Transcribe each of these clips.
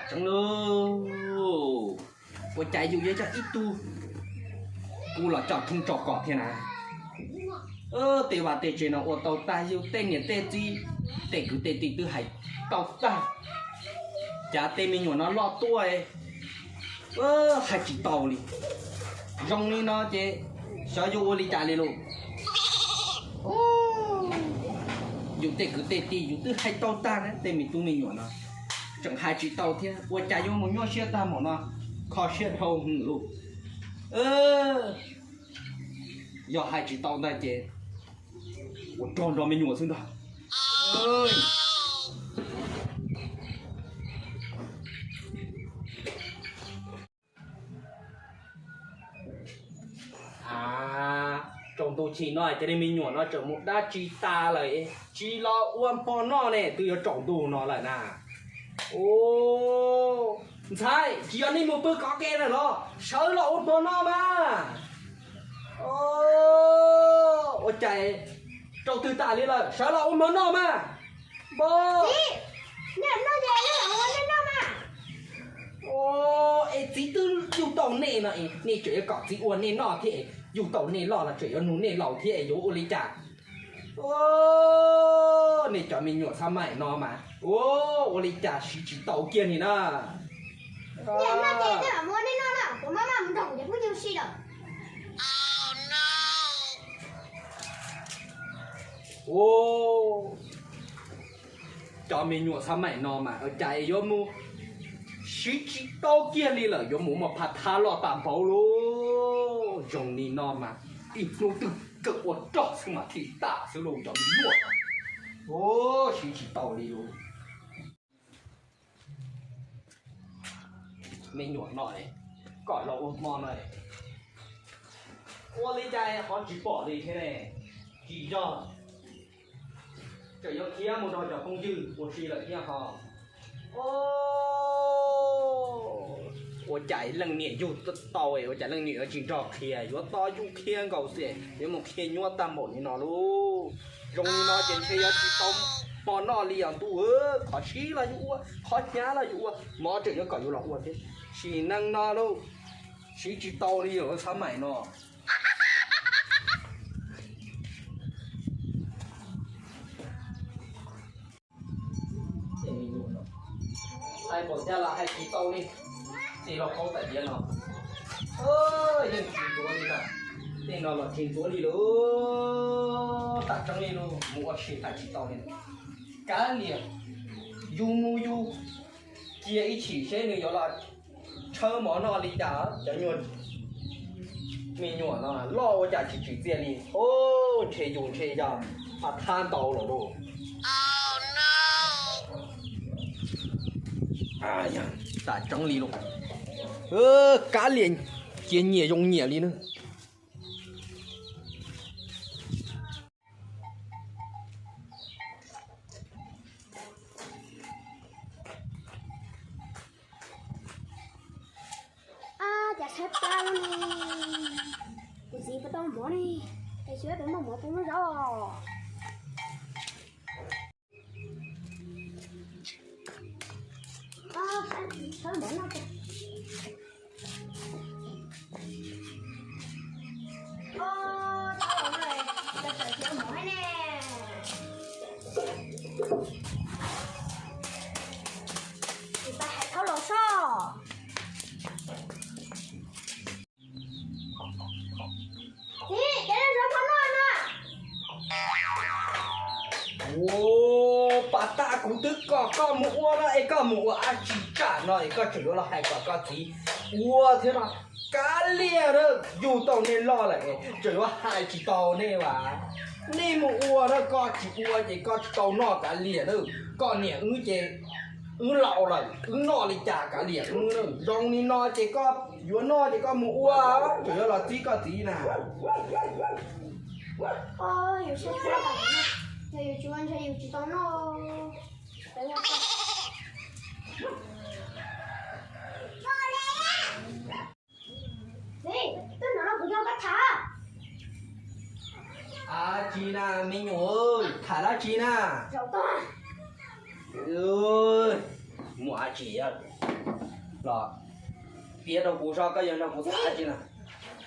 Tseeb lauj, ua cas yus yuav coj ib tug kuv los coj thoob tso kos thiab na. Tej vaj tej tsev no ua tau tag, yus tej niam tej txiv, tej kwv tej tij twb hais tau tag. Cas tej me nyuam no loj tuaj, hais tsis tau li. Zoo li no ces xyov yuav ua li cas li lauj. Yus tej kwv tej tij yus twb hais tau tag na, tej me tub me nyuam no tseem hais tsis tau thiab, ua cas yuav mus nyuaj siab tag npaum no, kho siab dhau hwv lauj. Yog hais tsis tau ntag ces ua rog nrog me nyuam xwb ntag. A, tsaus ntuj chim no ces nej me nyuam no tseem mus dab tsi tas lawm, tsis los ua hmo noj ne, twb yuav tsaus ntuj no lawm na. Au, ntxhais, tsis yog nej mus pw kov ke lawm los? Sawv los ua hmo noj mas. Ua cas tsaus twg tas li lawm, sawv los ua hmo noj mas. Npawg, es txiv twb yug tau nej no, nej tseem yuav kom txiv ua nej noj thiab, yug tau nej loj los tseem yuav nug nej laus thiab, yuav ua li cas? Nej cov me nyuam xab maim no mas, ua li cas siv tsis tau kiag li na. Cov me nyuam xab maim no mas ua cas yuav mus siv tsis tau kiag li lawm, yuav mus muaj phaj thab loj tag npaum lauj. Zoo li no mas ib hnub twg kawm ua rog xwb mas thiaj tas xwb lauj cov me nyuam. Siv tsis tau li lauj. Me nyuam no, koj los ua hmo no, ua li cas ho tsis pom li thiab ne? Tsis yog tseem yuav khiav mus nrog cov phooj ywg ua si lawm thiab ho. Ua cas leej niam yug tau, ua cas leej niam yuav tsis nrog qhia, yuav tos yus qhia nkaus xwb, yuav mus qhia nyuaj tag npaum li no lauj. Zoo li no ces ntshe yuav tsis tau hmo noj li os ntuj. Qhov siv los yus ua, qhov hnyav los yus ua, hmo tseem yuav kom yus los ua thiab. Sim neej no lauj, siv tsis tau li lawm xab maim no. Hais npaum cas los hais tsis tau li. Tej laus paub tam diav no yeej tsis ntxuav li na. Tej no los tsis ntxuav li lauj. Tam tseeb li lauj, mus ua si hais tsis tau li. Kav liam, yus mus yus cia ib chim seb nws yuav los tshawb mov noj li cas. Cov nyuag me nyuam no loj ua cas tsis tsim txiaj li. Ntshe yus ntshe yog phaj thab ntau lawm lauj. Tam tseeb li lauj, kav liam, cia nyiam zoo nyiam li na. Ab, cas tshaib plab ne. Kuv txiv puas tau mov ne? Es xyov puas muaj mov puas muaj zaub. Ab, tshaib mov noj. Tab tom no, tau tawm cov mov ne. Tsis tas hais thaub los soj. Txiv, cov no zov hmo noj no. Ua, pas tas kuv twb kom koj mus ua no es koj mus ua dab tsi tsam no es koj tseem yuav los hais kom koj txiv ua thiab no. Kav liam na, yug tau nej loj lawm es tseem yuav hais tsis tau nej vas. Nej mus ua na, koj tsis ua ces koj tsis tau noj kav liam na. Koj niam wb ces wb laus lawm wb noj li cas kav liam wb na. Zoo li no ces koj yuav noj ces koj mus ua, tseem yuav los txib koj txiv na. Yus tsis ua ntshe yus tsis tau noj. Txiv, twb hnov no kuv yog koj tham. Tsis na, me nyuam, tham dab tsi na? Muaj dab tsi los piav rau kuv saib, koj yog nrog kuv tham dab tsi na?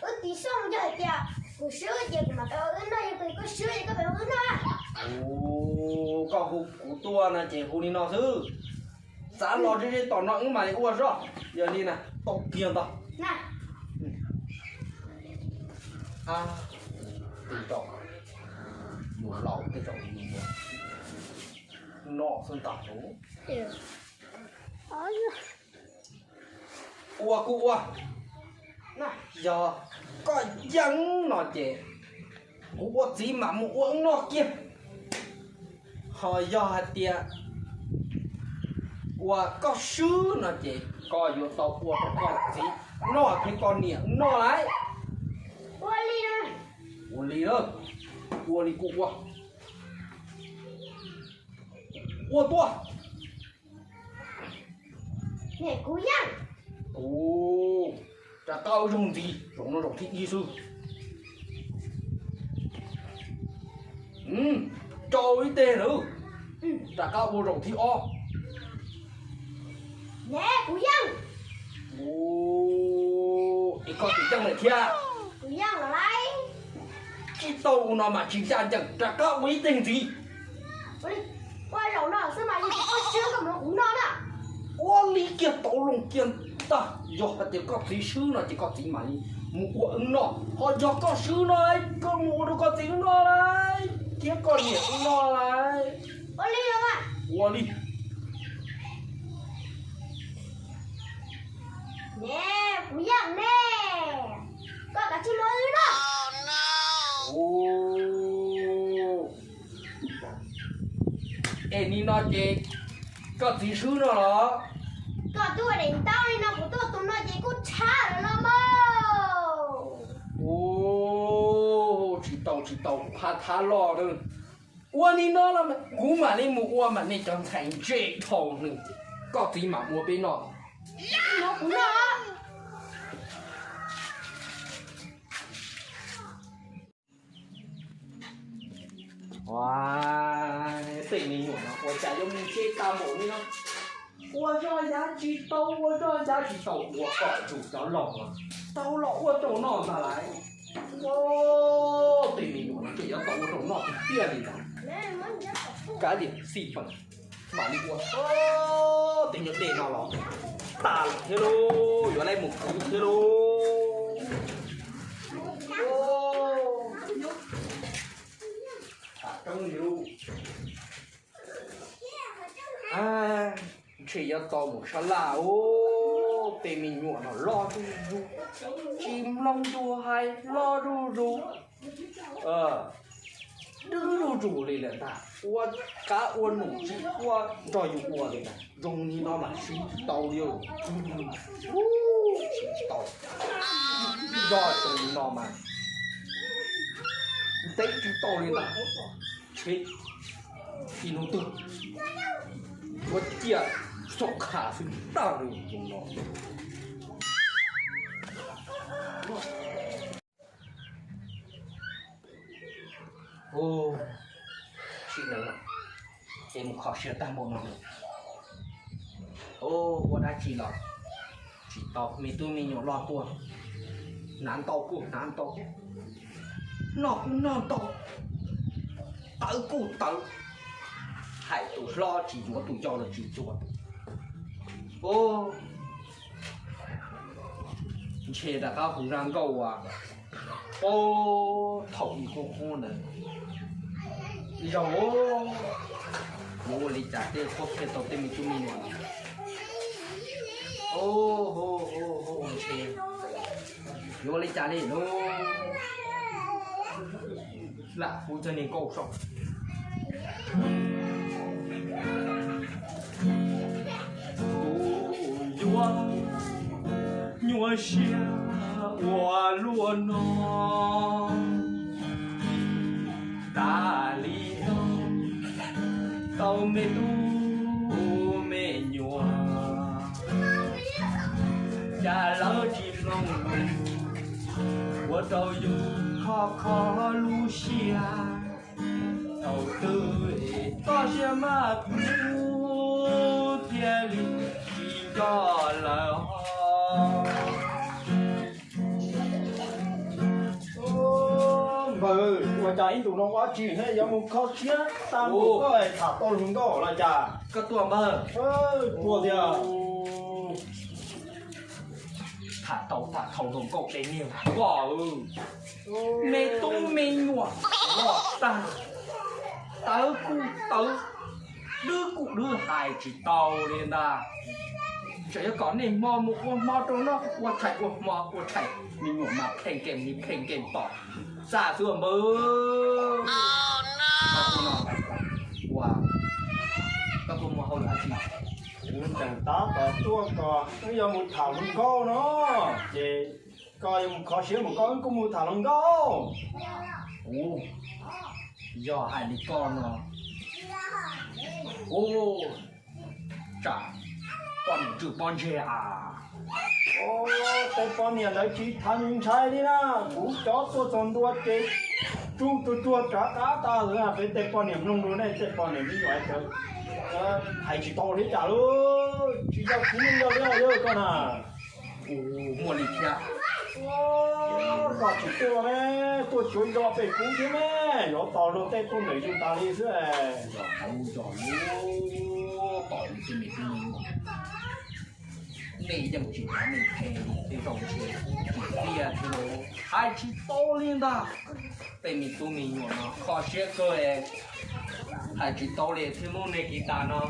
Wb tiv soj yog hais tias kuv swb ces kuv mam tau wb noj, yog koj swb ces koj mam wb noj. Koj hu kuv tuaj no ces hu li no xwb. Xav los ze ze tom no wb mam li ua zoj. Yog li na, tau kiag ntag. Tej zaum yuav laus tej zaum yuav noj xwb ntag. Ua kuj ua, yog koj yeej no ces kuv ua txiv mam mus ua wb noj kiag. Ho yog hais tias ua koj swb no ces koj yuav tau ua rau koj txiv noj thiab koj niam noj lauj. Ua li na, ua li kuj ua. Ua tuaj. Kuv yeej. Rov qab ua zaug ntxiv, zaum no zaum thib ib xwb. Rau ib teg lawm, rov qab ua zaum thib ob. Kuv yeej. Es koj tsis yeej lawm thiab? Tsis tau ua no mas tsis ncaj ncees, rov qab ua ib teg ntxiv. Ua li, ua zaum no xwb mas yog tias koj swb koj mus ua kuv noj na. Ua li kiag tau loo kiag ntag, yog hais tias koj txiv swb no ces koj txiv mam li mus ua wb noj, ho yog koj swb no koj mus ua rau koj txiv wb noj lauj, thiab koj niam wb noj lauj. Ua li, ua li. Ne, kuv yeej ne, koj kav tsij mus wb noj. Es nim no ces koj txiv swb no los? Koj tuaj daim ntaub li no, kuv tuaj tus no ces kuj tshab lawm los mas. Tsis tau tsis tau, kuv qhab thab loj. Ua li no los kuv mam li mus ua mas nej cov ntxhais ntse dhau nws, koj txiv mam ua peb noj. Tej me nyuam no ua cas yuav mus ntshe tag npaum li no. Ua zoj yav tsis tau, ua zoj yav tsis tau, ua kom yus cov laus tau los ua rau noj ntag lauj. Tej me nyuam no ces yuav tau ua rau noj tiag tiag li ntag. Kav liam xij peem, mam li ua. Tej nyuag dej no los tas lawm thiab lauj, yuav lawv mus kwv thiab lauj. Ntshe yuav tau mus sab laj os, tej me nyuam no loj zuj zus, tsis mloog yus hais, loj zuj zus, dwb zuj zus li lawm ntag, ua qab ua num tsis ua nrog yus ua li ntag. Zoo li no mas siv tsis tau li, siv tsis tau. Zoj zoo li no mas ntev tsis tau li ntag. Ntshe ib hnub twg yuav ciaj xub qha xwb tag li no. Sim neej, ces mus kho siab tag npaum no. Ua dab tsi los tsis tau, me tub me nyuam loj tuaj, hnav ntau kuj hnav ntau, noj kuj noj ntau, tawv kuj tawv, hais tus hlob tsis yuav, tus yau los tsis yuav. Ntshe rov qab hu zaj nkauj uas thaum ub qub qub ntawd. Zaum, yuav ua li cas thiaj qhuab qhia tau tej me tub me nyuam no? Ntshe yuav ua li cas li lauj? Lam hu txoj niag nkauj saib. Kuv yuav nyuaj siab ua luaj no, tas li no tau me tub me nyuam, cas lawv tsis mloog, ua rau yus kho kho lub siab. Thaum twg es toj siab mas kuv thiaj li tsis nco lawm ho. Npawg, ua cas ib ntus no ua tsis ne, yuav mus kho siab tag npaum koj tham tau hluas nkauj los cas? Koj tuaj npawg. Tuaj tiag. Tham tau tham thaum hluas nkauj es niag voj, me tub me nyuam los tag, tawv kuj tawv, dwb kuj dwb hais tsis tau li ntag. Tseem yuav kom niaj hmo mus ua hmo rau noj, ua tshais ua hmo ua tshais, me nyuam mas pheej keem ni pheej keem tom xaj xwb npawg. Ua, koj tuaj muaj hauj lwm dab tsi? Kuv tseem tab tom tuaj kom wb yuav mus tham hluas nkauj no, ces koj yuav mus kho siab mus koj wb kuj mus tham hluas nkauj. Kuv yog hais li koj no, ua tsam poj niam tswj pob ntseg a. Tej poj niam lawv tsis tham ntshai li na, kuv cov tuaj txog ntua ces tsuj tsuag tsuag rov qab tag lawm. Peb tej poj niam mloog dua nej tej poj niam me nyuam hais tsis tau li cas lauj, tsis yog txiv neej yog li yog koj na. Kuv muaj li thiab. Koj tsis tuaj ne, tuaj tsuav zog pem kuv thiab ne, yuav tos luag tej tuaj ntawm yus tas li xwb. Yog, yog, tom li tej me tub me nyuam, nej yeej tsis hnov nej qhe li tej zaum ntshe tsis tiag thiab lauj, hais tsis tau li ntag. Tej me tub me nyuam no kho siab kawg, hais tsis tau li thiab. Hnub nej kiv tas no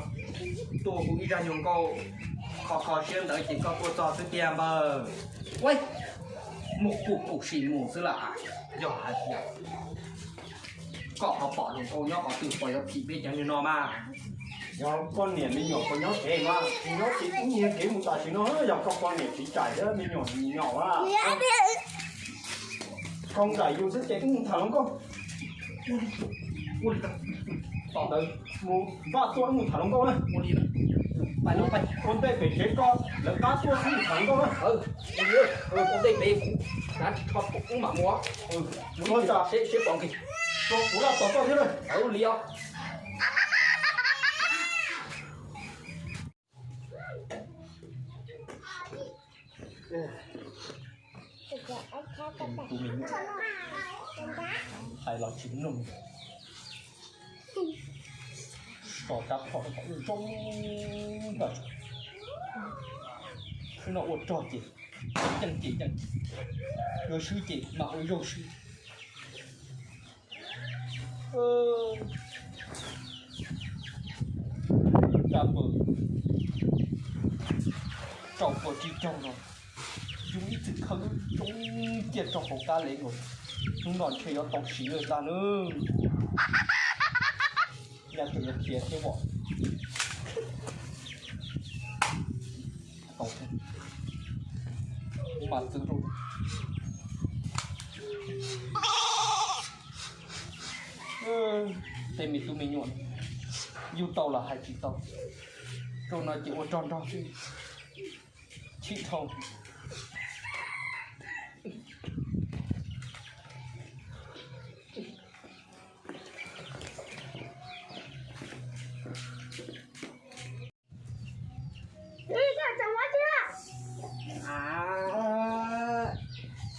tuaj kuv ib zaj nyuag nkauj kho kho siab ntawd ces koj tuaj txog xwb tiag npawg. Ua, mus kuj kuj sim mus xwb las. Yog hais tias koj ho pom hluas nkauj nyob qhov twg puas yuav phim peb cov niag no mas? Yog poj niam me nyuam puas nyob tsev mas? Tsis nyob ces wb nyiag kev mus tam sim no, yog koj poj niam tsis txais thiab me nyuam me nyuam a. Koj ncaim yus xwb ces wb mus tham hluas nkauj. Ua li, tom ntawd mus npaj tuaj wb mus tham hluas nkauj na. Ua li, ua ntej pem tsev koj lawv qab tuaj wb mus tham hluas nkauj na. Ua ntej pem kuv hnav ris tsho wb mam mus. Mus ib tsam seb seb pom kiag. Kuv laj tos koj thiab na. Li os. Tus me nyuam hais los tsis mloog, so rab phom kom zoo ntawm. Khwb no ua rog ces yeej ces yeej, yuav swb ces mam ua zaug swb. Rab pawg rau pawg tsib caug no, yus ib txwm khawb zoo ciaj rau hauv kab le nkaus, hnub no ntshe yuav tau siv lawm ntag nawb. Nyaj tseem yuav khiav thiab os. Tau thiab, kuv mam txwv rau. Tej me tub me nyuam, yug tau los hais tsis tau, rau no ces ua rog nrog xwb, chim dhau.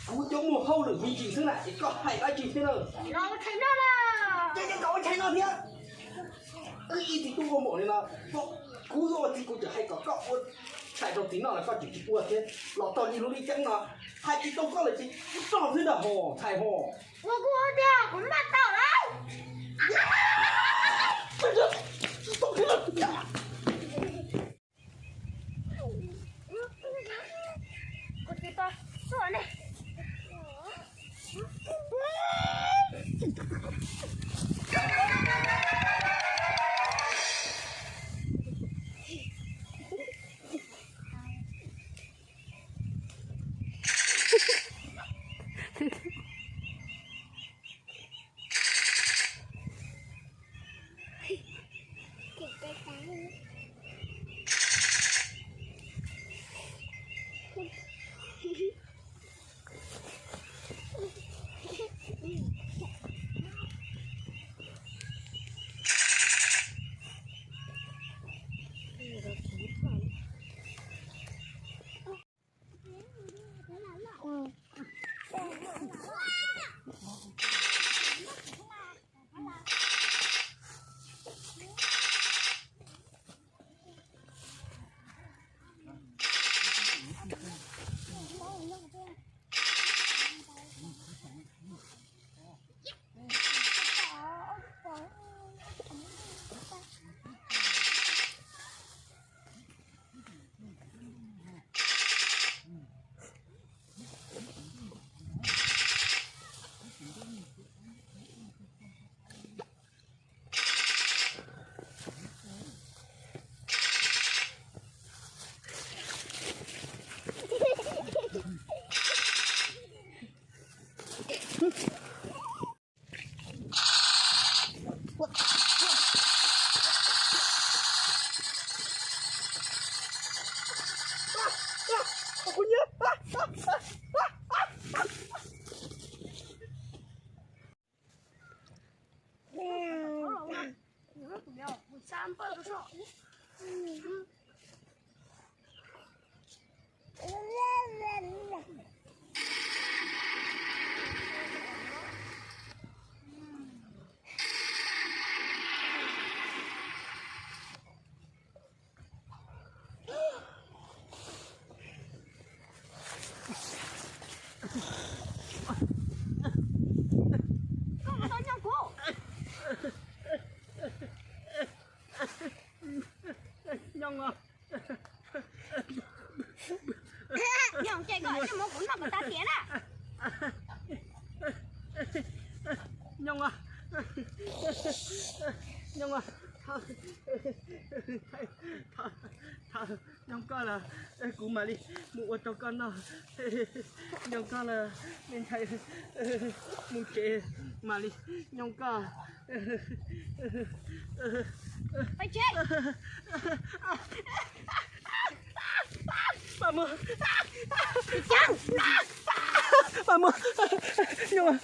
Kuv cov muaj hauj lwm me ntsis xwb na es koj hais dab tsi thiab na? Ces koj ua tshais no thiab. Wb ib txiv tub ua npaum li no, kuv ua txiv kuv tseem hais kom koj ua tshais rau txiv noj los koj tseem tsis ua thiab, los txog li lub li ceeb no hais tsis tau koj lawm ces ua rog xwb ntag hos ntxhais hos. Ua kuv ua tiag kuv maj tau lawm. Kuv tsis tau tuaj ne. Nyob os. Nyob ces koj muab kuv noj kom tas tiam na. Nyob os. Nyob os. Nyob koj los kuv mam li mus ua rau koj noj. Nyob koj los me ntxhais, mus tsev mam li nyob koj. Pab muab, pab muab, nyob.